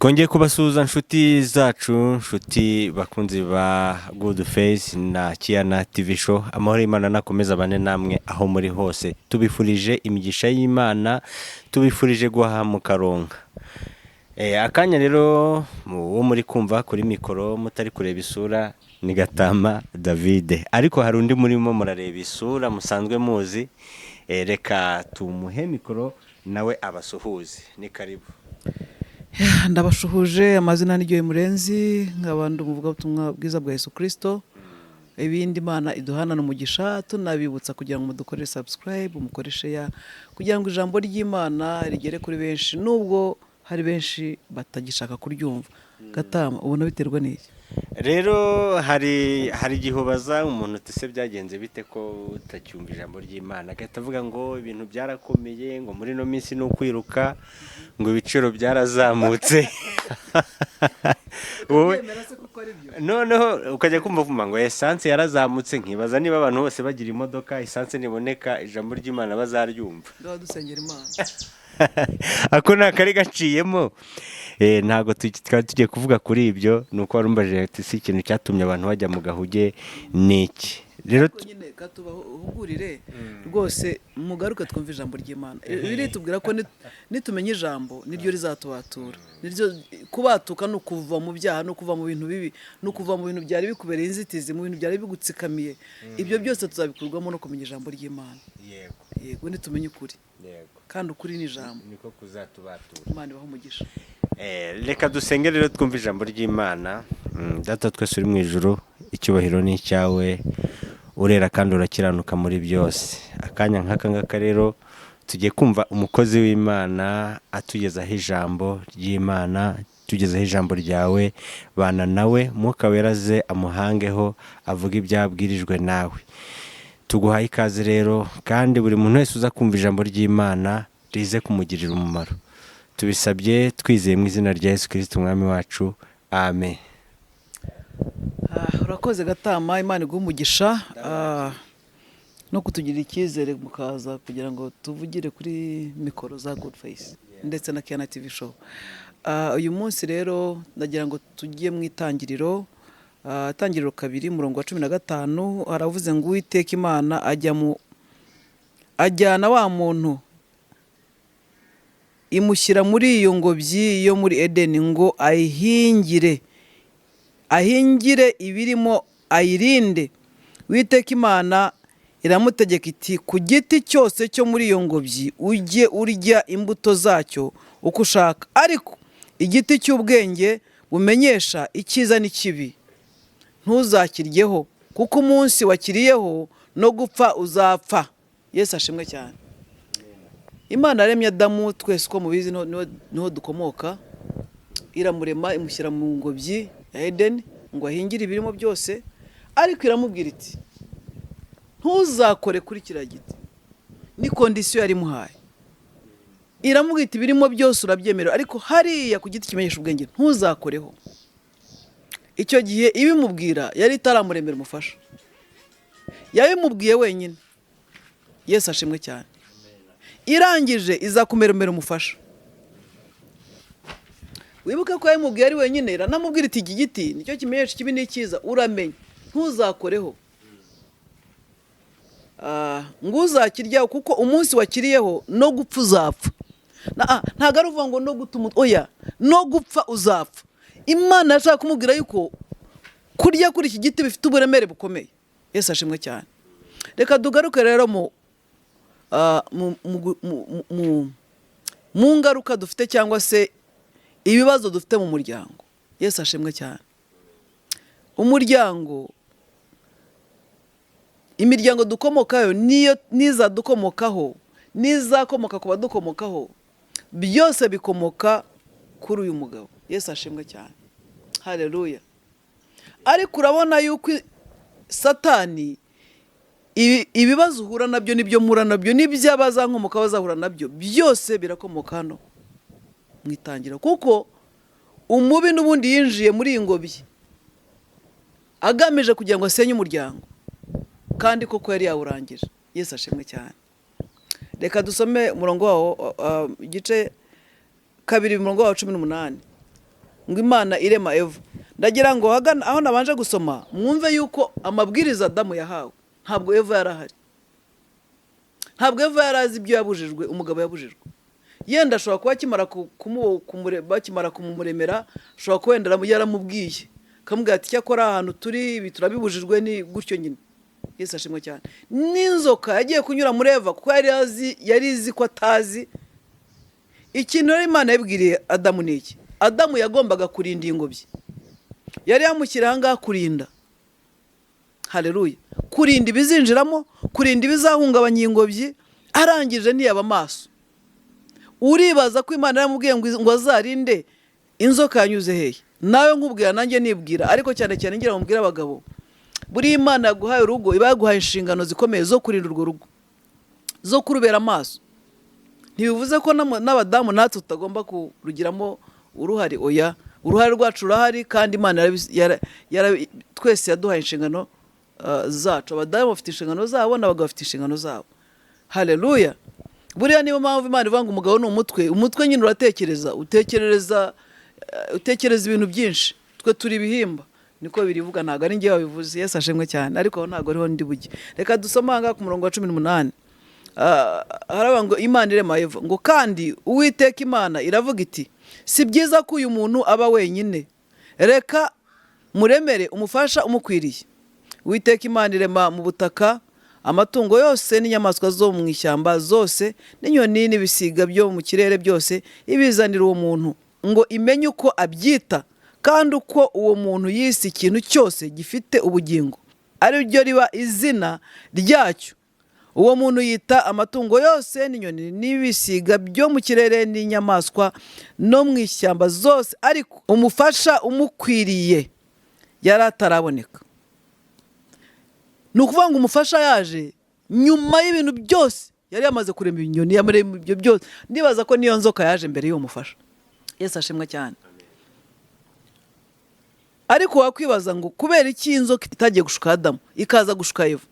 Twongeye kubasuhuza, nshuti zacu, nshuti bakunzi ba Good Face na Kiyana TV Show. Amahoro y'Imana nakomeza abane namwe aho muri hose. Tubifurije imigisha y'Imana, tubifurije guhaha mukaronka. Akanya rero uwo muri kumva kuri mikoro mutari kureba isura ni Gatama David, ariko hari undi murimo murareba isura musanzwe muzi. Reka tumuhe mikoro nawe abasuhuze. Ni karibu. Ndabashuhuje. Amazina ni Murenzi, nkaba ndi umuvugabutumwa bwiza bwa Yesu Kirisito. Ibindi Imana iduhanana umugisha. Tunabibutsa kugira ngo mudukorere subscribe, mukore share, kugira ngo ijambo ry'Imana rigere kuri benshi, nubwo hari benshi batagishaka kuryumva. Gatama, ubona biterwa n'iki? Rero hari igihe ubaza umuntu uti: "Se byagenze bite ko utacyumva ijambo ry'Imana?" Agahita avuga ngo ibintu byarakomeye, ngo muri ino minsi ni ukwiruka, ngo ibiciro byarazamutse. Wowe noneho ukajya kumva kumva ngo essence yarazamutse, nkibaza niba abantu bose bagira imodoka, essence niboneka ijambo ry'Imana bazaryumva. Ngaho dusengera Imana. Ako ni akari gaciyemo. Ntabwo twari tugiye kuvuga kuri ibyo, ni uko warumbajije ati: "Si ikintu cyatumye abantu bajya mu gahuge ni iki?" Rero Ariko nyine katubahugurire rwose, mugaruke twumve ijambo ry'Imana. Biritubwira ko nitumenya ijambo niryo rizatubatura. Niryo kubatuka ni ukuva mu byaha, ni ukuva mu bintu bibi, ni ukuva mu bintu byari bikubereye inzitizi, mu bintu byari bigutsikamiye. Ibyo byose tuzabikurwamo no kumenya ijambo ry'Imana. Yego, nitumenye ukuri. Kandi ukuri ni ijambo. Niko kuzatubatura. Imana ibahe umugisha. Reka dusenge rero, twumve ijambo ry'Imana. Data twese uri mu ijuru, icyubahiro ni icyawe, urera kandi urakiranuka muri byose. Akanya nk'aka ngaka rero tugiye kumva umukozi w'Imana atugezaho ijambo ry'Imana, tugezeho ijambo ryawe. Bana nawe, Mwuka Wera aze amuhangeho, avuge ibyabwirijwe nawe. Tuguhaye ikaze rero, kandi buri muntu wese uza kumva ijambo ry'Imana rize kumugirira umumaro. Tubisabye twizeye mu izina rya Yesu Kirisiti Umwami wacu, amen. Urakoze Gatama, Imana iguhe umugisha no kutugirira icyizere mukaza kugira ngo tuvugire kuri mikoro za Good Face ndetse na Kiyana TV Show. Uyu munsi rero ndagira ngo tujye mu itangiriro, Itangiriro 2, umurongo wa 15. Haravuze ngo: "Uwiteka Imana ajya mu ajyana wa muntu, imushyira muri iyo ngobyi yo muri Edeni ngo ayihingire, ahingire ibirimo, ayirinde. Uwiteka Imana iramutegeka iti: 'Ku giti cyose cyo muri iyo ngobyi ujye urya imbuto zacyo uko ushaka, ariko igiti cy'ubwenge bumenyesha icyiza n'ikibi ntuzakiryeho, kuko umunsi wakiriyeho no gupfa uzapfa.'" Yesu ashimwe cyane. Imana yaremye Adamu, twese uko mubizi niho dukomoka. Iramurema, imushyira mu ngobyi ya Edeni ngo ahingire ibirimo byose, ariko iramubwira iti: "Ntuzakore kuri kiriya giti." Ni condition yari imuhaye. Iramubwira iti: "Ibirimo byose urabyemerewe, ariko hariya ku giti kimenyesha ubwenge ntuzakoreho." Icyo gihe ibimubwira yari itaramuremera umufasha, yabimubwiye wenyine. Yesu ashimwe cyane. Irangije iza kumeremera umufasha. Wibuke ko yabimubwiye ari wenyine, iranamubwira iti: "Iki giti nicyo kimenyesha ikibi n'icyiza, uramenye ntuzakoreho. Ngo uzakiryaho, kuko umunsi wakiriyeho no gupfa uzapfa." Ntabwo ari uvuga ngo no guta umutwe, oya, no gupfa uzapfa. Imana yashaka kumubwira yuko kurya kuri iki giti bifite uburemere bukomeye. Yesu ashimwe cyane. Reka tugaruke rero mu ah, mu- mu- mu- mu- mu ngaruka dufite cyangwa se ibibazo dufite mu muryango. Yesu ashimwe cyane. Umuryango, imiryango dukomokayo niyo n'izadukomokaho n'izakomoka ku badukomokaho, byose bikomoka kuri uyu mugabo. Yesu ashimwe cyane, hareruya. Ariko urabona yuko Satani, ibibazo uhura nabyo n'ibyo mpura nabyo n'iby'abazankomoka bazahura nabyo, byose birakomoka hano mu itangira, kuko umubi n'ubundi yinjiye muri iyi ngobyi agamije kugira ngo asenye umuryango, kandi koko yari yawurangije. Yesu ashimwe cyane. Reka dusome umurongo wawo, igice 2, umurongo wawo 18. Ngo Imana irema Eva. Ndagira ngo aho nabanje gusoma mwumve yuko amabwiriza Adamu yahawe, ntabwo Eva yarahari, ntabwo Eva yari azi ibyo yabujijwe, umugabo yabujijwe. Yenda ashobora kuba bakimara kumumuremera, ashobora kuba wenda yaramubwiye, akamubwira ati cyakora ahantu turi ibi turabibujijwe, ni gutyo nyine. Yesu ashimwe cyane. N'inzoka yagiye kunyura muri Eva kuko yari izi ko atazi ikintu. Rero Imana yabwiriye Adamu ni iki? Adamu yagombaga kurinda ingobyi yari yamushyiriye aha ngaha, kurinda, haleluya, kurinda ibizinjiramo, kurinda ibizahungabanya ingobyi. Arangije ntiyaba amaso. Uribaza ko Imana yaramubwiye ngo azarinde, inzoka yanyuze hehe? Nawe nkubwira, nanjye nibwira, ariko cyane cyane ngira ngo mbwire abagabo: buriya Imana yaguhaye urugo, iba yaguhaye inshingano zikomeye zo kurinda urwo rugo, zo kurubera amaso. Ntibivuze ko n'abadamu natwe tutagomba kurugiramo uruhare. Oya, uruhare rwacu rurahari, kandi Imana twese yaduhaye inshingano zacu. Abadamu bafite inshingano zabo, n'abagabo bafite inshingano zabo. Haleluya. Buriya niyo mpamvu Imana ivuga ngo umugabo ni umutwe. Umutwe nyine uratekereza, utekereza ibintu byinshi. Twe turi ibihimba, niko birivuga, ntabwo ari njye wabivuze. Yesu ashimwe cyane. Ariko aho ntabwo ariho ndi bujye. Reka dusome aha ngaha ku murongo wa 18. Haravuga ngo Imana irema Eva, ngo kandi Uwiteka Imana iravuga iti: "Si byiza ko uyu muntu aba wenyine, reka muremere umufasha umukwiriye." Uwiteka Imana irema mu butaka amatungo yose n'inyamaswa zo mu ishyamba zose n'inyoni n'ibisiga byo mu kirere byose, ibizanira uwo muntu ngo imenye uko abyita. Kandi uko uwo muntu yise ikintu cyose gifite ubugingo, ari ryo riba izina ryacyo. Uwo muntu yita amatungo yose n'inyoni n'ibisiga byo mu kirere n'inyamaswa no mu ishyamba zose, ariko umufasha umukwiriye yari ataraboneka. Ni ukuvuga ngo umufasha yaje nyuma y'ibintu byose. Yari yamaze kurema inyoni, yamurema ibyo byose. Ndibaza ko niyo nzoka yaje mbere y'uwo mufasha. Yesu ashimwe cyane. Ariko wakwibaza ngo kubera iki iyi nzoka itagiye gushuka Adamu, ikaza gushuka Eva?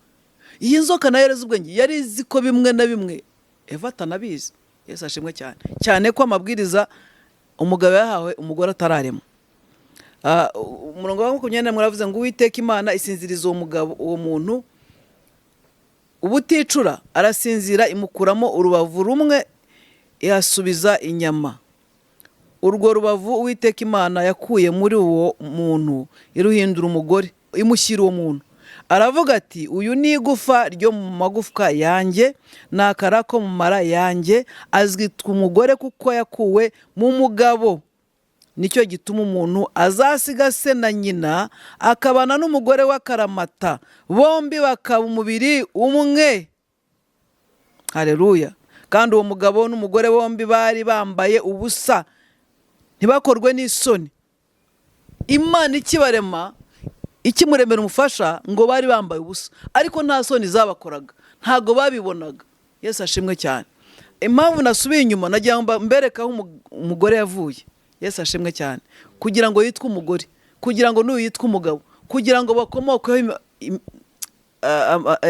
Iyi nzoka nayo yareze ubwenge, yari izi ko bimwe na bimwe Eva atanabizi. Yesu ashimwe cyane, cyane ko amabwiriza umugabo yahawe umugore atararema. Umurongo wa 21 uravuze ngo Uwiteka Imana isinziriza uwo mugabo, uwo muntu ubuticura, arasinzira, imukuramo urubavu rumwe, ihasubiza inyama. Urwo rubavu Uwiteka Imana yakuye muri uwo muntu iruhindura umugore, imushyira uwo muntu. Aravuga ati: "Uyu ni igufa ryo mu magufwa yanjye, ni akara ko mu mara yanjye, azitwa umugore kuko yakuwe mu mugabo. Nicyo gituma umuntu azasiga se na nyina, akabana n'umugore w'akaramata, bombi bakaba umubiri umwe." Hareruya. Kandi uwo mugabo n'umugore bombi bari bambaye ubusa, ntibakorwe n'isoni. Imana ikibarema, ikimuremera umufasha, ngo bari bambaye ubusa, ariko nta soni zabakoraga, ntabwo babibonaga. Yesu ashimwe cyane. Impamvu nasubiye inyuma, nagira ngo mbereke aho umugore yavuye. Yesu ashimwe cyane. Kugira ngo yitwe umugore, kugira ngo n'uyu yitwe umugabo, kugira ngo bakomokeho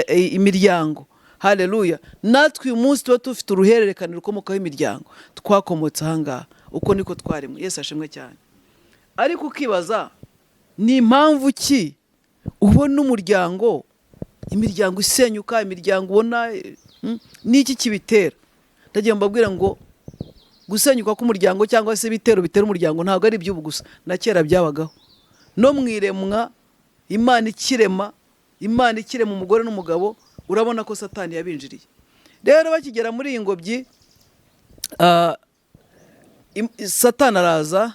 imiryango. Haleluya. Natwe uyu munsi tuba dufite uruhererekane rukomokaho imiryango, twakomotse ahangaha. Uko niko twaremwe. Yesu ashimwe cyane. Ariko ukibaza ni impamvu ki ubona umuryango, imiryango isenyuka, imiryango ubona, ni iki kibitera? Ndagira ngo mbabwire ngo gusenyuka k'umuryango cyangwa se ibitero bitera umuryango ntabwo ari iby'ubu gusa, na kera byabagaho. No mu iremwa, Imana ikirema umugore n'umugabo, urabona ko Satani yabinjiriye. Rero bakigera muri iyi ngobyi, Satani araza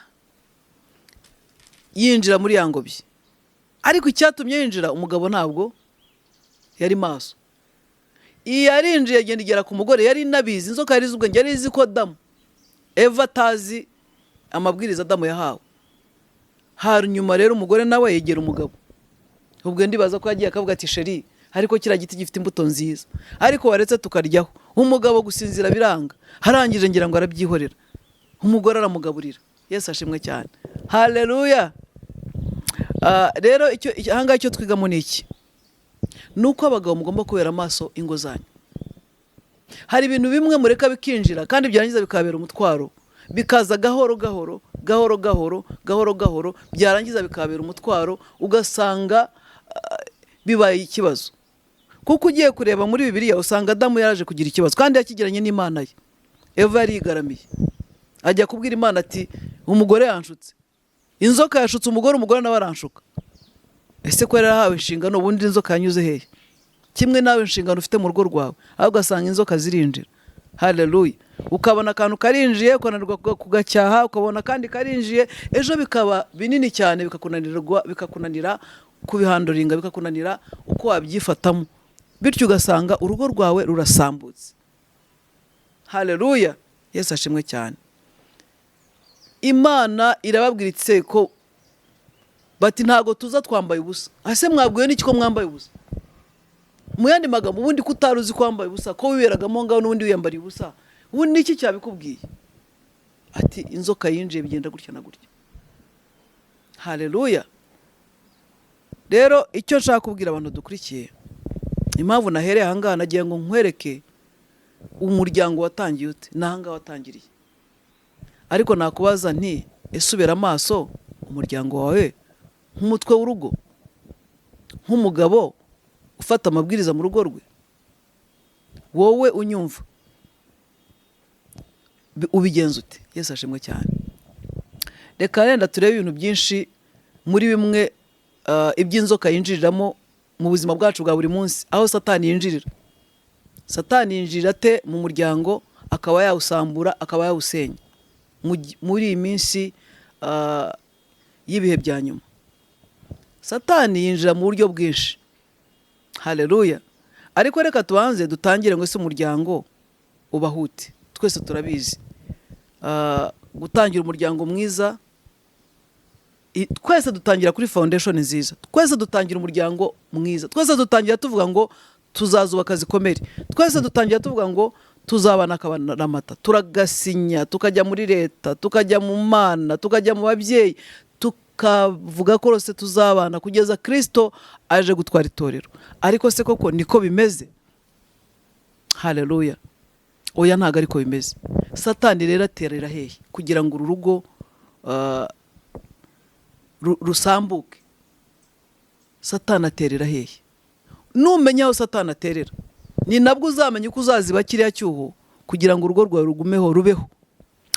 yinjira muri ya ngobyi. Ariko icyatumye yinjira, umugabo ntabwo yari maso. Iyi yarinjiye, agenda igera ku mugore. Yari inabizi inzoka, yari izi ubwenge, yari izi ko Adamu, Eva atazi amabwiriza Adamu yahawe. Hanyuma rero umugore nawe yegera umugabo. Ubwo ndibaza ko yagiye akavuga ati: "Chéri, ariko kiriya giti gifite imbuto nziza, ariko waretse tukaryaho." Umugabo gusinzira biranga, harangije ngira ngo arabyihorera, umugore aramugaburira. Yesu ashimwe cyane. Haleluya. Rero ahangaha icyo twigamo ni iki? Ni uko abagabo mugomba kubera amaso ingo zanyu. Hari ibintu bimwe mureka bikinjira, kandi byarangiza bikabera umutwaro, bikaza gahoro gahoro, gahoro gahoro. gahoro gahoro, byarangiza bikabera umutwaro, ugasanga bibaye ikibazo. Kuko ugiye kureba muri Bibiliya usanga Adamu yaraje kugira ikibazo kandi yakigiranye n'Imana ye. Eva yarigaramiye, ajya kubwira Imana ati umugore yanshutse, inzoka yashutse umugore, umugore nawe aranshuka. Ese ko yari yarahawe inshingano, ubundi inzoka yanyuze hehe? Kimwe nawe inshingano ufite mu rugo rwawe, aho ugasanga inzoka zirinjira. Haleluya! Ukabona akantu karinjiye ukananirwa kugacyaha, ukabona akandi karinjiye, ejo bikaba binini cyane, bikakunanira kubihandoringa, bikakunanira uko wabyifatamo, bityo ugasanga urugo rwawe rurasambutse. Haleluya! Yesu ashimwe cyane. Imana irababwira iti ko bati ntabwo tuza twambaye ubusa. Ese mwabwiwe n'iki ko mwambaye ubusa? Mu yandi magambo, ubundi ko utari uzi ko wambaye ubusa, ko wiberagamo ngaho n'ubundi wiyambariye ubusa, ubundi niki cyabikubwiye? Ati inzoka yinjiye bigenda gutya na gutya. Haleluya! Rero icyo nshaka kubwira abantu dukurikiye, impamvu nahereye ahangaha, nagira ngo nkwereke umuryango watangiye ute, ni ahangaha watangiriye. Ariko nakubaza nti ese ubera amaso umuryango wawe nk'umutwe w'urugo, nk'umugabo ufata amabwiriza mu rugo rwe? Wowe unyumva ubigenza ute? Yesu ashimwe cyane. Reka wenda turebe ibintu byinshi muri bimwe iby'inzoka yinjiriramo mu buzima bwacu bwa buri munsi, aho Satani yinjirira. Satani yinjirira ate mu muryango akaba yawusambura, akaba yawusenya muri iyi minsi y'ibihe bya nyuma? Satani yinjira mu buryo bwinshi. Haleluya! Ariko reka tubanze dutangire ngo ese umuryango ubahute? Twese turabizi, gutangira umuryango mwiza, twese dutangira kuri foundation nziza, twese dutangira umuryango mwiza, twese dutangira tuvuga ngo tuzazubaka zikomere, twese dutangira tuvuga ngo tuzabana akaramata, turagasinya, tukajya muri leta, tukajya mu Mana, tukajya mu babyeyi, tukavuga ko rwose tuzabana kugeza Kirisito aje gutwara itorero. Ariko se koko niko bimeze? Haleluya! Oya, ntabwo ariko bimeze. Satani rero aterera hehe kugira ngo uru rugo rusambuke? Satani aterera hehe? Numenya aho Satani aterera, ni nabwo uzamenya uko uzaziba kiriya cyuho kugira ngo urugo rwawe rugumeho, rubeho.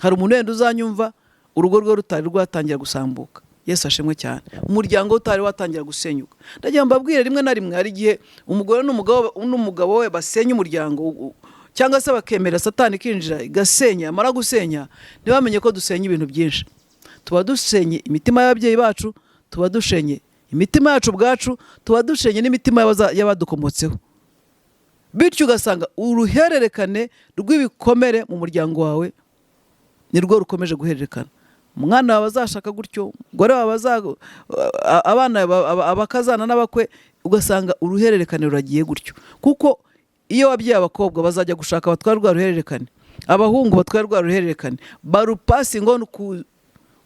Hari umuntu wenda uzanyumva urugo rwe rutari rwatangira gusambuka. Yesu ashimwe cyane. Umuryango we utari watangira gusenyuka. Ndagira ngo mbabwire, rimwe na rimwe hari igihe umugore n'umugabo we basenya umuryango, cyangwa se bakemera Satani ikinjira igasenya. Yamara gusenya, ntibamenye ko dusenya ibintu byinshi. Tuba dusenye imitima y'ababyeyi bacu, tuba dushenye imitima yacu ubwacu, tuba dushenye n'imitima y'abadukomotseho. Bityo ugasanga uruhererekane rw'ibikomere mu muryango wawe nirwo rukomeje guhererekana. Umwana wawe azashaka gutyo, umugore wawe abana, abakazana n'abakwe, ugasanga uruhererekane ruragiye gutyo. Kuko iyo wabyaye abakobwa, bazajya gushaka batwara rwa ruhererekane, abahungu batwara rwa ruhererekane, barupasingo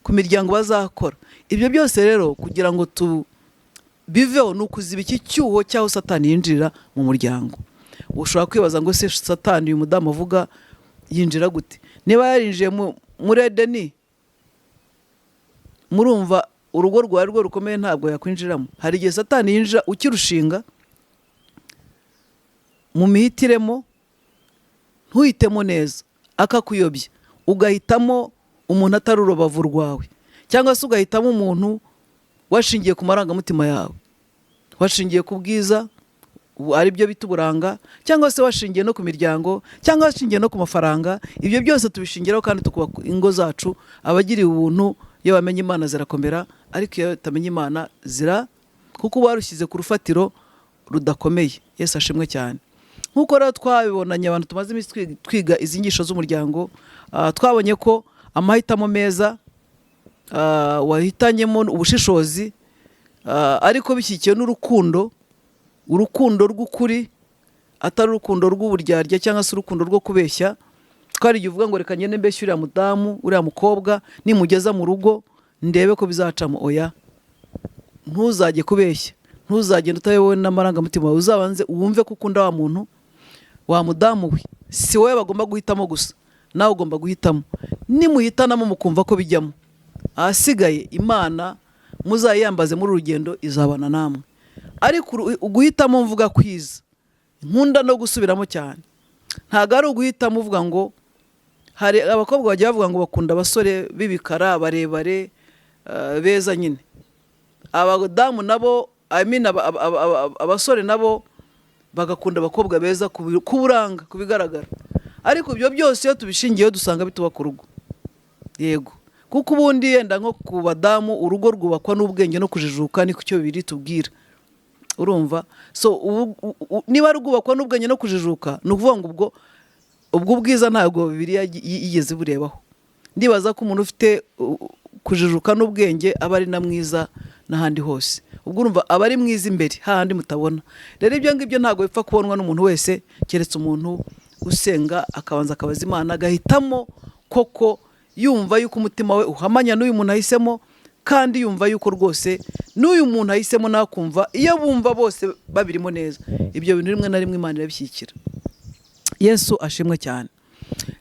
ku miryango bazakora. Ibyo byose rero kugira ngo tu biveho ni ukuziba iki cyuho cy'aho Satani yinjirira mu muryango. Ushobora kwibaza ngo se Satani uyu mudamu avuga yinjira gute? Niba yarinjiye muri Edeni, murumva urugo rwawe rwo rukomeye ntabwo yakwinjiramo? Hari igihe Satani yinjira ukirushinga, mu mihitiremo ntuhitemo neza, akakuyobya, ugahitamo umuntu atari urubavu rwawe, cyangwa se ugahitamo umuntu washingiye ku marangamutima yawe, washingiye ku bwiza, ari byo bita uburanga, cyangwa se washingiye no ku miryango, cyangwa washingiye no ku mafaranga. Ibyo byose tubishingiraho kandi tukubaka ingo zacu. Abagiriwe ubuntu, iyo bamenye Imana zirakomera, ariko iyo batamenya Imana zira, kuko uba warushyize ku rufatiro rudakomeye. Yesu ashimwe cyane. Nk'uko rero twabibonanye, abantu tumaze iminsi twiga izi nyigisho z'umuryango, twabonye ko amahitamo meza wahitanyemo ubushishozi, ariko bishyigikiwe n'urukundo, urukundo rw'ukuri, atari urukundo rw'uburyarya cyangwa se urukundo rwo kubeshya. Ko hari igihe uvuga ngo reka ngende mbeshye uriya mudamu, uriya mukobwa, nimugeza mu rugo ndebe ko bizacamo. Oya, ntuzajye kubeshya, ntuzagende utayobowe n'amarangamutima wawe. Uzabanze wumve ko ukunda wa muntu, wa mudamu we. Si wowe bagomba guhitamo gusa, nawe ugomba guhitamo. Nimuhitanamo mukumva ko bijyamo, Ahasigaye Imana muzayiyambaze muri uru rugendo, izabana namwe. Ariko uguhitamo mvuga kwiza, nkunda no gusubiramo cyane, ntabwo ari uguhitamo uvuga ngo hari abakobwa bajya bavuga ngo bakunda abasore b'ibikara barebare, beza nyine. Abadamu nabo, I mean, abasore nabo bagakunda abakobwa beza ku buranga, ku bigaragara. Ariko ibyo byose iyo tubishingiyeho dusanga bituba ku rugo. Yego, kuko ubundi yenda nko ku badamu urugo rwubakwa n'ubwenge no kujijuka, niko icyo bibiri tubwira, urumva? So niba rwubakwa n'ubwenge no kujijuka, ni ukuvuga ngo ubwo ubwiza ntabwo Bibiliya yigeze burebaho. Ndibaza ko umuntu ufite kujijuka n'ubwenge aba ari na mwiza n'ahandi hose. Ubwo urumva aba ari mwiza imbere hahandi mutabona. Rero ibyo ngibyo ntabwo bipfa kubonwa n'umuntu wese, keretse umuntu usenga akabanza akabaza Imana, agahitamo koko yumva yuko umutima we uhamanya n'uyu muntu ahisemo, kandi yumva yuko rwose n'uyu muntu ahisemo nawe akumva, iyo bumva bose babirimo neza, ibyo bintu rimwe na rimwe Imana irabishyigikira. Yesu ashimwe cyane.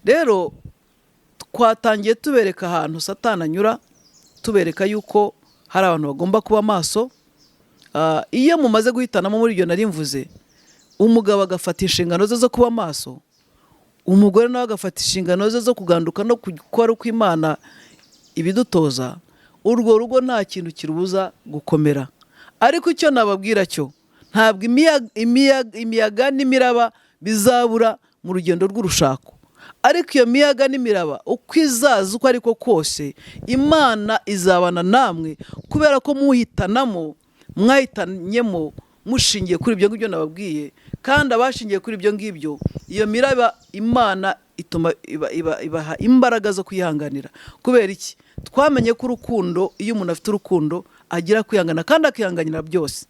Rero twatangiye tubereka ahantu Satani anyura, tubereka yuko hari abantu bagomba kuba maso. Iyo mumaze guhitanamo muri ibyo nari mvuze, umugabo agafata inshingano ze zo kuba maso, umugore nawe agafata inshingano ze zo kuganduka no gukora uko Imana ibidutoza, urwo rugo nta kintu kirubuza gukomera. Ariko icyo nababwira cyo, ntabwo imiyaga n'imiraba bizabura mu rugendo rw'urushako. Ariko iyo miyaga n'imiraba uko izaza uko ariko kose, Imana izabana namwe, kubera ko muhitanamo, mwahitanyemo mushingiye kuri ibyo ngibyo nababwiye. Kandi abashingiye kuri ibyo ngibyo, iyo miraba Imana ituma ibaha imbaraga zo kwihanganira. Kubera iki? Twamenye ko urukundo, iyo umuntu afite urukundo agira kwihangana kandi akihanganira byose.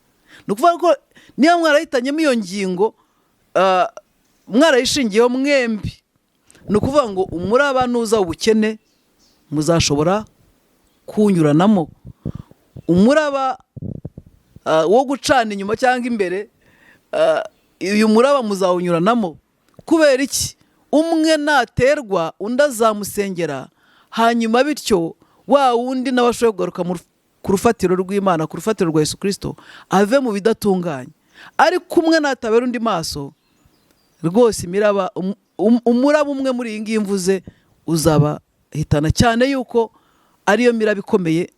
Ni ukuvuga ko niba mwarahitanyemo iyo ngingo, mwarayishingiyeho mwembi, ni ukuvuga ngo umuraba nuza ubukene muzashobora kuwunyuranamo, umuraba wo gucana inyuma cyangwa imbere, uyu muraba muzawunyuranamo. Kubera iki? Umwe naterwa undi azamusengera, hanyuma bityo wa wundi nawe ashobora kugaruka ku rufatiro rw'Imana, ku rufatiro rwa Yesu Kirisito, ave mu bidatunganye. Ariko umwe natabera undi maso, rwose imiraba umuraba umwe muri iyi ngiyi mvuze uzabahitana, cyane yuko ariyo miraba ikomeye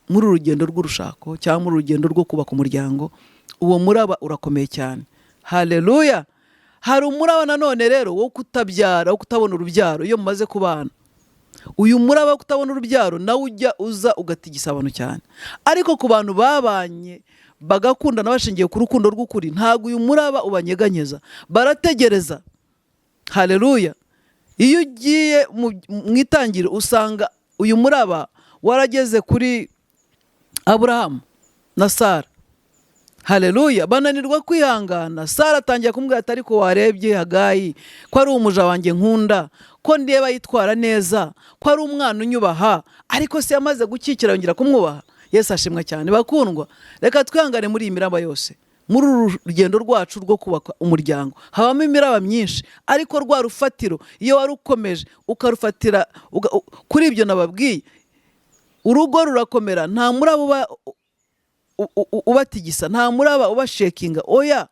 muri uru rugendo rw'urushako cyangwa muri urugendo rwo kubaka umuryango. Uwo muraba urakomeye cyane. Haleluya! Hari umuraba nanone rero wo kutabyara, wo kutabona urubyaro iyo mumaze kubana. Uyu muraba wo kutabona urubyaro nawe ujya uza ugatigisa abantu cyane. Ariko ku bantu babanye bagakundana bashingiye ku rukundo rw'ukuri, ntabwo uyu muraba ubanyeganyeza, barategereza. Haleluya! Iyo ugiye mu itangiriro usanga uyu muraba warageze kuri Aburahamu na Sara. Haleluya! Bananirwa kwihangana. Sara atangira kumubwira ati: "Ariko warebye Hagayi ko ari umuja wanjye nkunda, ko ndeba yitwara neza, ko ari umwana unyubaha, ariko se yamaze gukikira yongera kumwubaha?" Yesu ashimwa cyane. Bakundwa, reka twihangane muri iyi miraba yose. Muri uru rugendo rwacu rwo kubaka umuryango habamo imiraba myinshi, ariko rwa rufatiro iyo warukomeje ukarufatira kuri ibyo nababwiye, urugo rurakomera. Nta muraba uba ubatigisa, nta muraba ubashekinga, oya.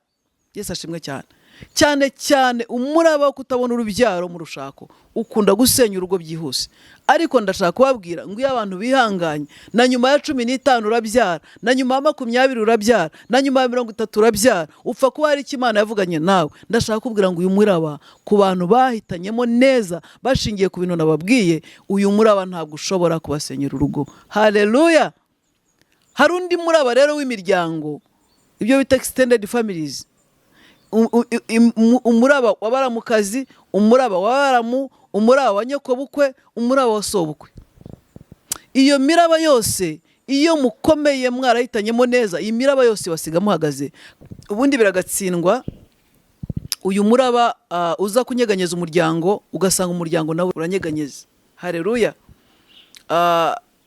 Yesu ashimwe cyane cyane cyane. Umuraba wo kutabona urubyaro mu rushako ukunda gusenya urugo byihuse. Ariko ndashaka kubabwira ngo iyo abantu bihanganye, na nyuma ya 15 urabyara, na nyuma ya 20 urabyara, na nyuma ya 30 urabyara, upfa kuba hari icyo Imana yavuganye nawe. Ndashaka kubwira ngo uyu muraba, ku bantu bahitanyemo neza bashingiye ku bintu nababwiye, uyu muraba ntabwo ushobora kubasenyera urugo. Haleluya! Hari undi muraba rero w'imiryango, ibyo bita extended families, umuraba wa baramukazi, umuraba wa baramu, umuraba wa nyokobukwe, umuraba wa sobukwe. Iyo miraba yose, iyo mukomeye mwarahitanyemo neza, iyi miraba yose basiga muhagaze. Ubundi biragatsindwa uyu muraba uza kunyeganyeza umuryango, ugasanga umuryango nawe uranyeganyeza. Hareruya!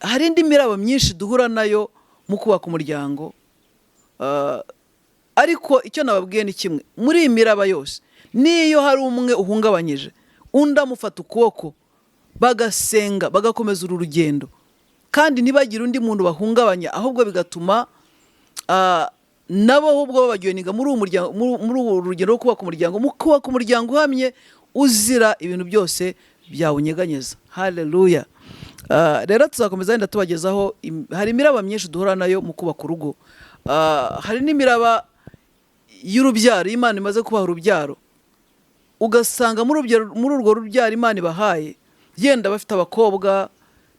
Hari indi miraba myinshi duhura nayo mu kubaka umuryango. Ariko icyo nababwiye ni kimwe: muri iyi miraba yose, n'iyo hari umwe uhungabanyije, undi amufata ukuboko, bagasenga, bagakomeza uru rugendo. Kandi ntibagire undi muntu bahungabanya, ahubwo bigatuma nabo ahubwo babajoininga muri uwo muryango, muri uru rugendo rwo kubaka umuryango, mu kubaka umuryango uhamye uzira ibintu byose byawunyeganyeza. Haleluya! Rero tuzakomeza wenda tubagezaho hari imiraba myinshi duhura nayo mu kubaka urugo. Hari n'imiraba y'urubyaro. Iyo Imana imaze kubaha urubyaro, ugasanga muri urwo rubyaro Imana ibahaye, yenda bafite abakobwa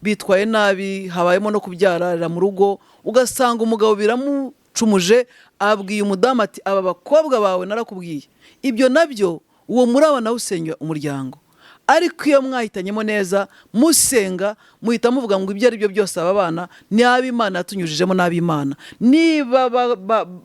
bitwaye nabi, habayemo no kubyarira mu rugo, ugasanga umugabo biramucumuje, abwiye umudamu ati: "Aba bakobwa bawe narakubwiye." Ibyo nabyo, uwo muraba nawe usenya umuryango. Ariko iyo mwahitanyemo neza, musenga, muhita muvuga ngo: "Ibyo ari byo byose, aba bana ni ab'Imana yatunyujijemo, n'ab'Imana. Niba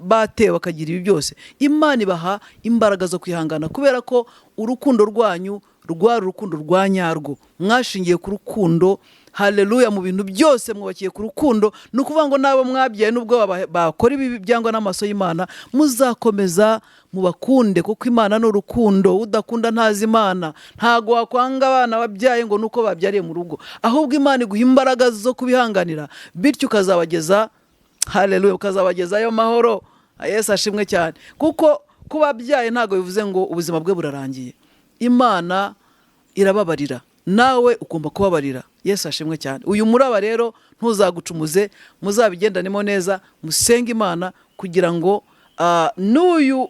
batewe bakagira ibi byose, Imana ibaha imbaraga zo kwihangana, kubera ko urukundo rwanyu rwari urukundo rwa nyarwo, mwashingiye ku rukundo. Haleluya! Mu bintu byose mwubakiye ku rukundo. Ni ukuvuga ngo n'abo mwabyaye, nubwo bakora ibibi byangwa n'amaso y'Imana, muzakomeza mubakunde, kuko Imana ni urukundo. Udakunda ntazi Imana. Ntabwo wakwanga abana wabyaye ngo nuko babyariye mu rugo, ahubwo Imana iguha imbaraga zo kubihanganira, bityo ukazabageza, haleluya, ukazabagezayo mahoro. Yesu ashimwe cyane! Kuko kuba abyaye ntabwo bivuze ngo ubuzima bwe burarangiye. Imana irababarira, nawe ugomba kubabarira. Yesu ashimwe cyane! Uyu muraba rero ntuzagucumuze, muzabigendanemo neza, musenge Imana kugira ngo n'uyu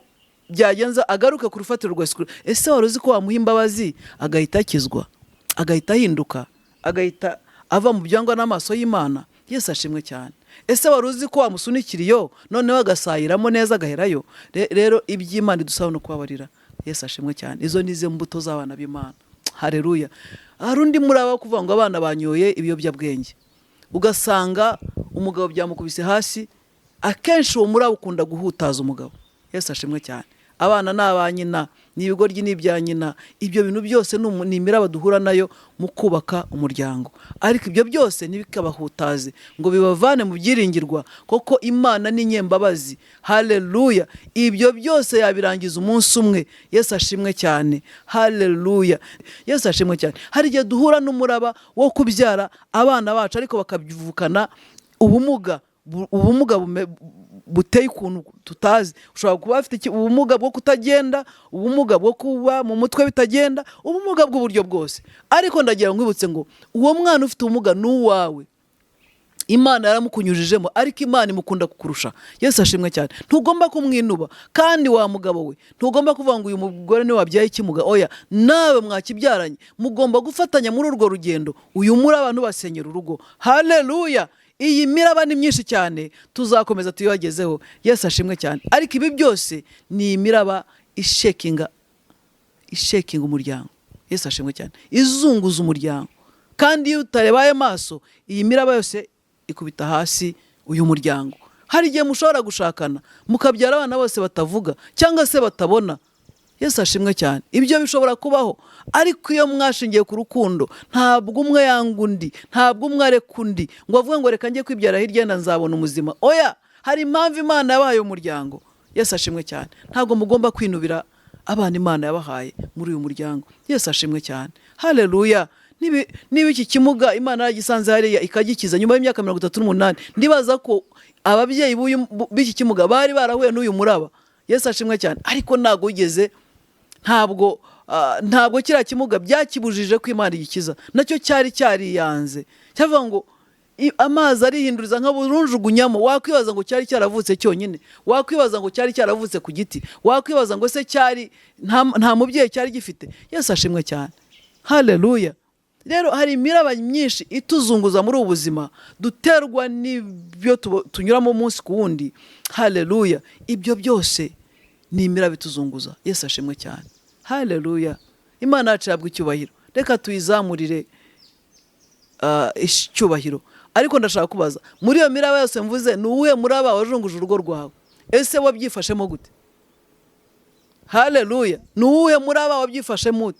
byagenza agaruke ku rufatiro rwa Yesu Kristo. Ese wari uzi ko wamuha imbabazi agahita akizwa, agahita ahinduka, agahita ava mu byangwa n'amaso y'Imana? Yesu ashimwe cyane! Ese wari uzi ko wamusunikira iyo noneho agasayiramo neza, agaherayo? Rero iby'Imana idusaba no kubabarira. Yesu ashimwe cyane! Izo ni izo mbuto z'abana b'Imana. Hareruya! Hari undi muraba wo kuvuga ngo abana banyoye ibiyobyabwenge, ugasanga umugabo byamukubise hasi. Akenshi uwo muraba ukunda guhutaza umugabo. Yesu ashimwe cyane! Abana ni aba nyina, ni ibigoryi, ni ibya nyina. Ibyo bintu byose ni imiraba duhura nayo mu kubaka umuryango. Ariko ibyo byose ntibikabahutaze ngo bibavane mu byiringirwa, kuko Imana ni nyembabazi. Haleluya! Ibyo byose yabirangiza umunsi umwe. Yesu ashimwe cyane! Haleluya! Yesu ashimwe cyane! Hari igihe duhura n'umuraba wo kubyara abana bacu, ariko bakabivukana ubumuga, ubumuga buteye ukuntu tutazi. Ushobora kuba afite ubumuga bwo kutagenda, ubumuga bwo kuba mu mutwe bitagenda, ubumuga bw'uburyo bwose. Ariko ndagira ngo nkwibutse ngo uwo mwana ufite ubumuga ni uwawe. Imana yaramukunyujijemo, ariko Imana imukunda kukurusha. Yesu ashimwe cyane! Ntugomba kumwinuba. Kandi wa mugabo we, ntugomba kuvuga ngo uyu mugore niwe wabyaye ikimuga. Oya, nawe mwakibyaranye, mugomba gufatanya muri urwo rugendo. Uyu muri abantu basenyera urugo. Haleluya! Iyi miraba ni myinshi cyane, tuzakomeza tuyibagezeho. Yesu ashimwe cyane! Ariko ibi byose ni imiraba ishakinga umuryango. Yesu ashimwe cyane! Izunguza umuryango. Kandi iyo utarebaye maso, iyi miraba yose ikubita hasi uyu muryango. Hari igihe mushobora gushakana mukabyara abana bose batavuga cyangwa se batabona. Yesu ashimwe cyane! Ibyo bishobora kubaho. Ariko iyo mwashingiye ku rukundo, ntabwo umwe yanga undi, ntabwo umwe areka undi ngo avuge ngo: "Reka njye kwibyara hirya, yenda nzabona umuzima." Oya, hari impamvu Imana yabahaye umuryango. Yesu ashimwe cyane! Ntabwo mugomba kwinubira abana Imana yabahaye muri uyu muryango. Yesu ashimwe cyane! Haleluya! Niba iki kimuga Imana yaragisanze hariya ikagikiza nyuma y'imyaka 38, ndibaza ko ababyeyi b'iki kimuga bari barahuye n'uyu muraba. Yesu ashimwe cyane! Ariko ntabwo wigeze, ntabwo kiriya kimuga byakibujije ko Imana igikiza. Nacyo cyari cyariyanze, cyavuga ngo amazi arihinduriza nka burunjugunyamo. Wakwibaza ngo cyari cyaravutse cyonyine, wakwibaza ngo cyari cyaravutse ku giti, wakwibaza ngo se cyari nta mubyeyi cyari gifite. Yesu ashimwe cyane! Haleluya! Rero hari imiraba myinshi ituzunguza muri ubu buzima duterwa n'ibyo tunyuramo umunsi ku wundi. Haleluya! Ibyo byose ni imiraba ituzunguza. Yesu ashimwe cyane! Haleluya! Imana yacu ihabwa icyubahiro. Reka tuyizamurire icyubahiro. Ariko ndashaka kubaza: muri iyo miraba yose mvuze, ni uwuhe muraba wajunguje urugo rwawe? Ese wabyifashemo gute? Haleluya! Ni uwuhe muraba wabyifashemo ute?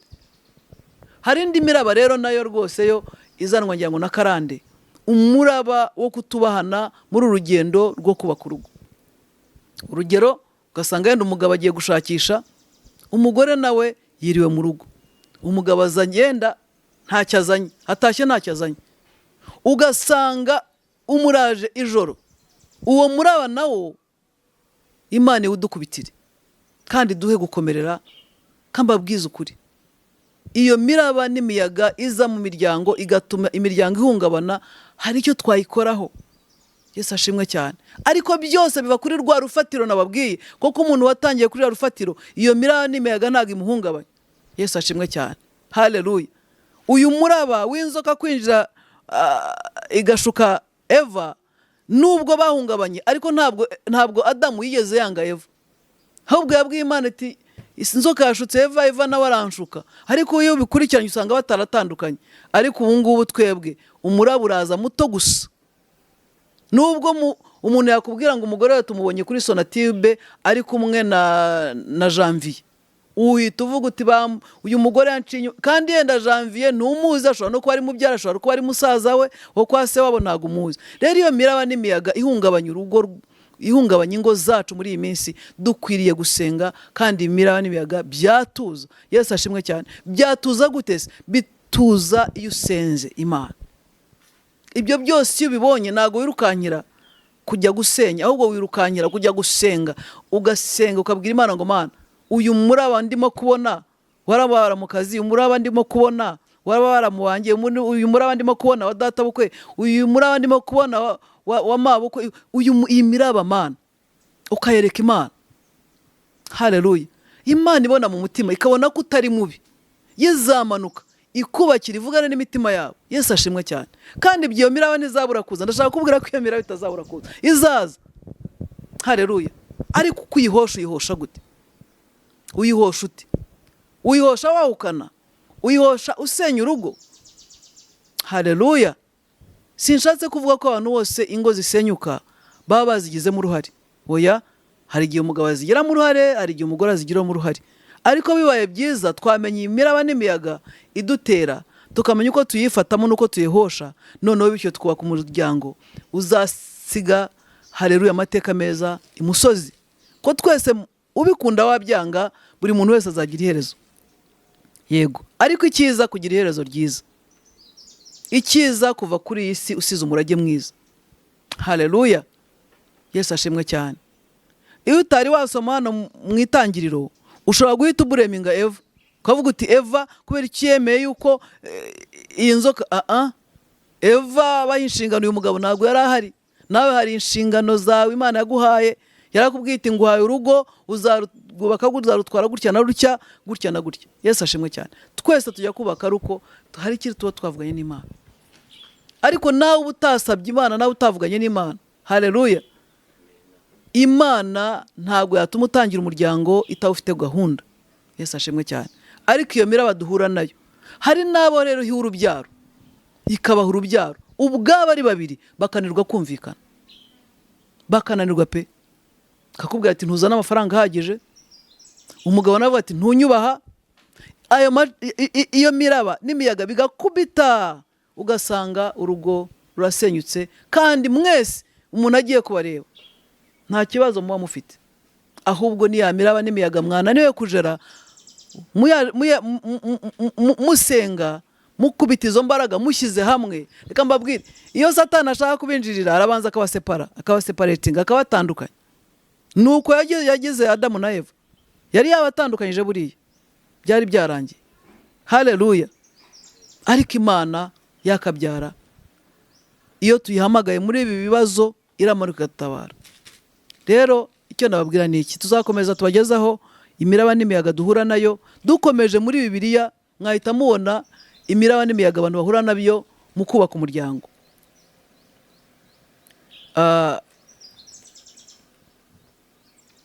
Hari indi miraba rero nayo rwose yo izanwa, ngira ngo na karande, umuraba wo kutubahana muri uru rugendo rwo kubaka urugo. Urugero, ugasanga yenda umugabo agiye gushakisha, umugore nawe yiriwe mu rugo. Umugabo azanye, yenda ntacyo azanye, atashye ntacyo azanye. Ugasanga umuraje ijoro, uwo muraba nawo Imana iwudukubitire kandi duhe gukomerera. Kambabwiza ukuri, iyo miraba n'imiyaga iza mu miryango igatuma imiryango ihungabana, hari icyo twayikoraho. Yesu ashimwe cyane. Ariko byose biva kuri rwa rufatiro nababwiye, kuko umuntu watangiye kuri rwa rufatiro, iyo miraba n'imiyaga ntabwo imuhungabanya. Yesu ashimwe cyane, haleluya. Uyu muraba w'inzoka kwinjira igashuka Eva, nubwo bahungabanye, ariko ntabwo Adamu yigeze yanga Eva, ahubwo yabwiye Imana iti: "Inzoka yashutse Eva, Eva nawe aranshuka." Ariko iyo ubikurikiranye usanga bataratandukanye. Ariko ubu ngubu twebwe umuraba uraza muto gusa, nubwo umuntu yakubwira ngo umugore we tumubonye kuri Sonatube ari kumwe na Janvier, uhita uvuga uti: "Uyu mugore yanciye inyuma." Kandi yenda Janvier ntumuzi, ashobora no kuba ari mubyara, ashobora kuba ari musaza we wo kwa se wabo, ntabwo umuzi. Rero iyo miraba n'imiyaga ihungabanya urugo, ihungabanya ingo zacu muri iyi minsi, dukwiriye gusenga, kandi imiraba n'imiyaga byatuza. Yesu ashimwe cyane. Byatuza gute se? Bituza iyo usenze Imana. Ibyo byose iyo ubibonye, ntabwo wirukankira kujya gusenya, ahubwo wirukankira kujya gusenga, ugasenga ukabwira Imana ngo: "Mana, uyu muraba ndimo kubona warabara mu kazi, umuraba ndimo kubona warabara mu wanjye, uyu muraba ndimo kubona wa data bukwe, uyu muraba ndimo kubona wa mabukwe, iyi miraba Mana," ukayereka Imana. Haleluya. Imana ibona mu mutima, ikabona ko utari mubi, yizamanuka ikubakira, ivugane n'imitima yabo. Yesu ashimwe cyane. Kandi ibyo miraba ntizabura kuza. Ndashaka kubwira ko iyo miraba itazabura kuza, izaza. Haleluya. Ariko uko uyihosha, uyihosha gute? Uyihosha ute? Uyihosha wahukana? Uyihosha usenya urugo? Haleluya. Sinshatse kuvuga ko abantu bose ingo zisenyuka baba bazigizemo uruhare, oya. Hari igihe umugabo azigiramo uruhare, hari igihe umugore azigiramo uruhare. Ariko bibaye byiza twamenya imiraba n'imiyaga idutera, tukamenya uko tuyifatamo n'uko tuyihosha, noneho bityo twubaka umuryango uzasiga, haleluya, amateka meza imusozi. Ko twese, ubikunda wabyanga, buri muntu wese azagira iherezo. Yego, ariko icyiza kugira iherezo ryiza, icyiza kuva kuri iyi si usize umurage mwiza. Haleluya, Yesu ashimwe cyane. Iyo utari wasoma hano mu Itangiriro, ushobora guhita ublaminga Eva, ukavuga uti: "Eva kubera iki yemeye yuko iyi nzoka?" Ah, Eva baha inshingano uyu mugabo ntabwo yari ahari. Nawe hari inshingano zawe Imana yaguhaye. Yarakubwiye iti: "Nguhaye urugo, uzarwubaka, uzarutwara gutya na gutya, gutya na gutya." Yesu ashimwe cyane. Twese tujya kubaka ari uko hari ikintu tuba twavuganye n'Imana. Ariko nawe uba utasabye Imana, nawe utavuganye n'Imana, haleluya, Imana ntabwo yatuma utangira umuryango itawufite gahunda. Yesu ashimwe cyane. Ariko iyo miraba duhura nayo, hari n'abo rero iha urubyaro, ikabaha urubyaro ubwabo ari babiri, bakananirwa kumvikana, bakananirwa pe. Kakubwira ati: "Ntuzane amafaranga ahagije." Umugabo nawe ati: "Ntunyubaha." Ayo iyo miraba n'imiyaga bigakubita, ugasanga urugo rurasenyutse, kandi mwese umuntu agiye kubareba nta kibazo muba mufite, ahubwo ni ya miraba n'imiyaga mwananiwe kujera musenga, mukubita izo mbaraga mushyize hamwe. Reka mbabwire, iyo Satani ashaka kubinjirira, arabanza akabasepara, akabaseparatinga, akabatandukanya. Nuko yagize Adamu na Eva, yari yabatandukanyije, buriya byari byarangiye. Haleluya. Ariko Imana yakabyara, iyo tuyihamagaye muri ibi bibazo, iramanuka igatabara. Rero icyo nababwira ni iki: tuzakomeza tubagezaho imiraba n'imiyaga duhura nayo. Dukomeje muri Bibiliya, mwahita mubona imiraba n'imiyaga abantu bahura nabyo mu kubaka umuryango.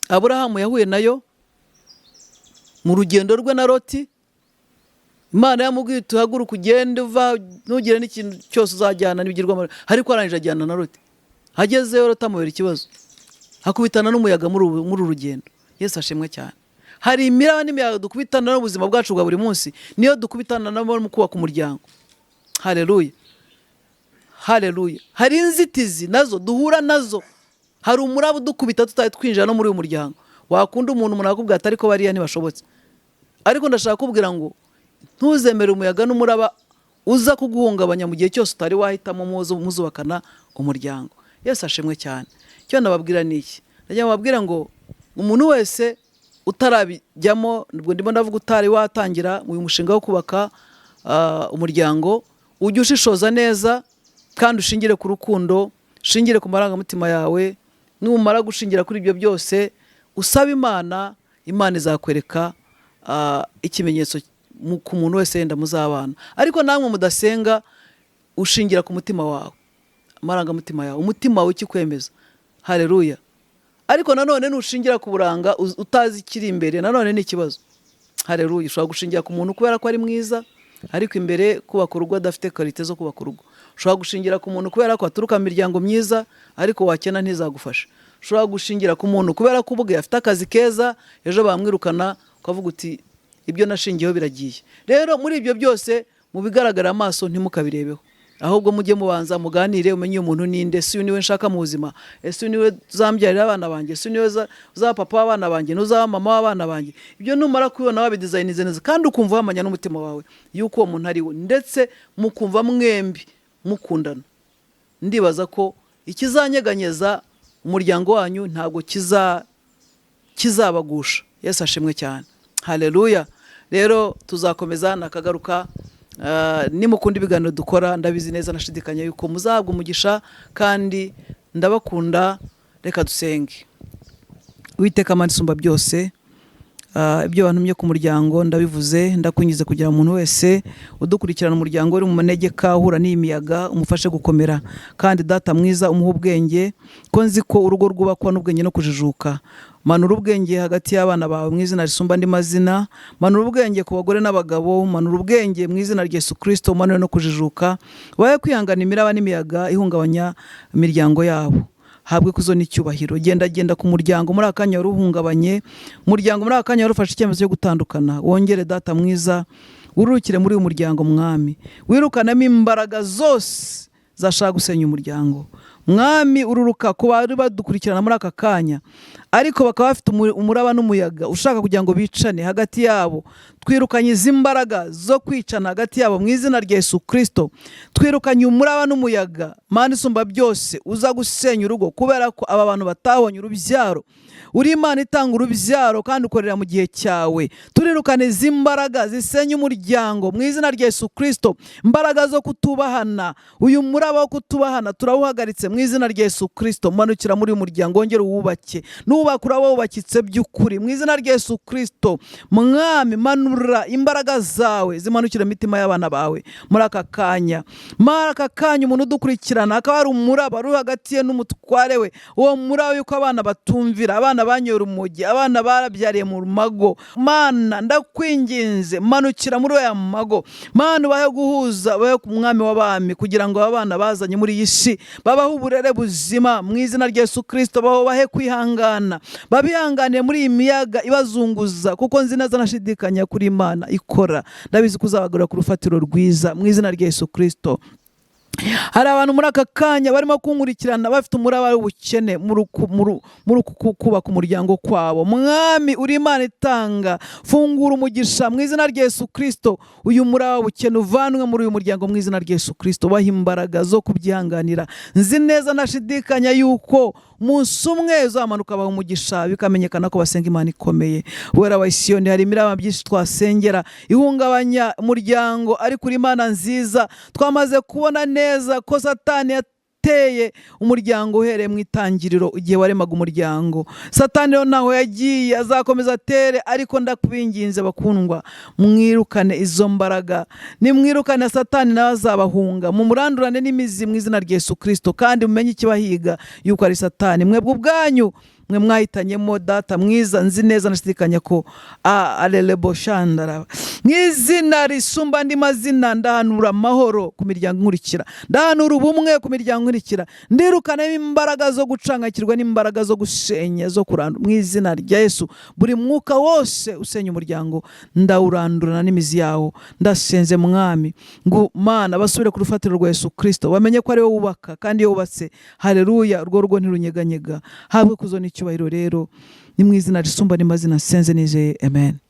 Aburahamu yahuye nayo mu rugendo rwe na Loti. Imana yamubwiye iti: "Uhaguruke ugende, uva, ntugire n'ikintu cyose uzajyana n'ibigirwamana." Ariko arangije ajyana na Loti, agezeyo Loti amubera ikibazo, akubitana n'umuyaga muri uru rugendo. Yesu ashimwe cyane. Hari imiraba n'imiyaga dukubitana n'ubuzima bwacu bwa buri munsi, niyo dukubitana nabo mu kubaka umuryango. Haleluya, haleluya. Hari inzitizi nazo duhura nazo, hari umuraba udukubita tutari twinjira no muri uyu muryango. Wakunda umuntu, umuntu akakubwira ati: "Ariko bariya ntibashobotse." Ariko ndashaka kubwira ngo ntuzemere umuyaga n'umuraba. Uza kuguhungabanya mu gihe cyose utari wahitamo muzubakana umuryango. Yesu ashimwe cyane. Icyo nababwira ni iki? Ndagira ngo mbabwire ngo umuntu wese utarabijyamo, ubwo ndimo ndavuga utari watangira uyu mushinga wo kubaka umuryango, ujye ushishoza neza kandi ushingire ku rukundo, ushingire ku marangamutima yawe. Numara gushingira kuri ibyo byose, usaba Imana, Imana izakwereka ikimenyetso ku muntu wese yenda muzabana. Ariko namwe mudasenga, ushingira ku mutima wawe, amarangamutima yawe, umutima wawe ukikwemeza. Haleluya. Ariko nanone nushingira ku buranga utazi ikiri imbere, nanone ni ikibazo. Haleluya. Ushobora gushingira ku muntu kubera ko ari mwiza, ariko imbere kubaka urugo adafite qualité zo kubaka urugo. Ushobora gushingira ku muntu kubera ko aturuka mu miryango myiza, ariko wakena ntizagufasha. Ushobora gushingira ku muntu kubera ko ubwe afite akazi keza, ejo bamwirukana ukavuga uti ibyo nashingiyeho biragiye. Rero muri ibyo byose, mu bigaragara amaso ntimukabirebeho, ahubwo mujye mubanza muganire, umenye uyu muntu ninde. Ese uyu niwe nshaka mu buzima? Ese uyu niwe uzambyarira abana banjye? Ese uyu niwe uzaba papa w'abana banjye, n'uzaba mama w'abana banjye? Ibyo numara kubibona wabidizayinize neza, kandi ukumva wamenya n'umutima wawe yuko uwo muntu ari we, ndetse mukumva mwembi mukundana, ndibaza ko ikizanyeganyeza umuryango wanyu ntabwo kizabagusha. Yesu ashimwe cyane. Haleluya. Rero tuzakomeza nakagaruka. Nimukunda ibiganiro dukora, ndabizi neza nashidikanya yuko muzahabwa umugisha, kandi ndabakunda. Reka dusenge. Uwiteka Mana isumba byose, ibyo wantumye ku muryango ndabivuze. Ndakwingize kugira ngo umuntu wese udukurikirana, umuryango uri mu manegeka uhura n'iyi miyaga, umufashe gukomera, kandi Data mwiza umuhe ubwenge, ko nzi ko urugo rwubakwa n'ubwenge no kujijuka. Manura ubwenge hagati y'abana bawe mu izina risumba andi mazina. Manura ubwenge ku bagore n'abagabo. Manura ubwenge mu izina rya Yesu Kristo, umanure no kujijuka, babe kwihangana imiraba n'imiyaga ihungabanya imiryango yabo. Habwe ikuzo n'icyubahiro. Genda genda ku muryango muri aka kanya wari uhungabanye, umuryango muri aka kanya wari ufashe icyemezo cyo gutandukana. Wongere, Data mwiza, wururukire muri uyu muryango, Mwami, wirukanamo imbaraga zose zashaka gusenya umuryango. Mwami, ururuka ku bari badukurikirana muri aka kanya, ariko bakaba bafite umuraba n'umuyaga ushaka kugira ngo bicane hagati yabo. Twirukanye izi mbaraga zo kwicana hagati yabo mu izina rya Yesu Kristo. Twirukanye umuraba n'umuyaga, Mana isumba byose, uza gusenya urugo kubera ko aba bantu batabonye urubyaro. Uri Imana itanga urubyaro kandi ukorera mu gihe cyawe. Turirukane izi mbaraga zisenya umuryango mu izina rya Yesu Kristo. Imbaraga zo kutubahana, uyu muraba wo kutubahana turawuhagaritse mu izina rya Yesu Kristo. Manukira muri uyu muryango, wongere uwubake, nubaka uraba wubakitse by'ukuri mu izina rya Yesu Kristo. Mwami, manura imbaraga zawe zimanukira imitima y'abana bawe muri aka kanya. Muri aka kanya umuntu udukurikirana akaba ari umuraba uri hagati ye n'umutware we, uwo muraba yuko abana batumvira, abana banyoye urumogi, abana barabyariye mu mago, Mana ndakwinginze, manukira muri aya mago. Mana, ubahe guhuza, ubahe ku Mwami w'abami, kugira ngo aba bana bazanye muri iyi si babahe uburere buzima mu izina rya Yesu Kristo. Babahe kwihangana, babihanganiye muri iyi miyaga ibazunguza, kuko nzi neza nashidikanya kuri Imana ikora. Ndabizi ko uzabagarura ku rufatiro rwiza mu izina rya Yesu Kristo. Hari abantu muri aka kanya barimo kunkurikirana bafite umuraba w'ubukene muri uku kubaka umuryango kwabo. Mwami, uri Imana itanga, fungura umugisha mu izina rya Yesu Kristo. Uyu muraba w'ubukene uvanwe muri uyu muryango mu izina rya Yesu Kristo. Baha imbaraga zo kubyihanganira. Nzi neza nashidikanya yuko umunsi umwe uzamanuka baha umugisha, bikamenyekana ko basenga Imana ikomeye. Wera wa Isiyoni, hari imiraba byinshi twasengera ihungabanya umuryango, ariko uri Imana nziza. Twamaze kubona neza ko Satani yateye umuryango uhereye mu itangiriro, igihe waremaga umuryango. Satani rero ntaho yagiye, azakomeza atere, ariko ndakubinginze bakundwa, mwirukane izo mbaraga. Nimwirukane Satani nawe azabahunga, mumurandurane n'imizi mu izina rya Yesu Kristo, kandi mumenye ikibahiga yuko ari Satani. Mwebwe ubwanyu mwe mwahitanyemo. Data mwiza, nzi neza nashidikanya ko arelebo shandara mu izina risumba andi mazina. Ndahanura amahoro ku miryango inkurikira, ndahanura ubumwe ku miryango inkurikira, ndirukana imbaraga zo gucangakirwa n'imbaraga zo gusenya, zo kurandura mu izina rya Yesu. Buri mwuka wose usenya umuryango ndawurandurana n'imizi yawo. Ndasenze Mwami ngo Mana basubire ku rufatiro rwa Yesu Kristo, bamenye ko ari we wubaka, kandi iyo wubatse, haleluya, urwo rugo ntirunyeganyega. Habwe kuzo n'icyubahiro. Rero ni mu izina risumba n'amazina nsenze nizeye, amen.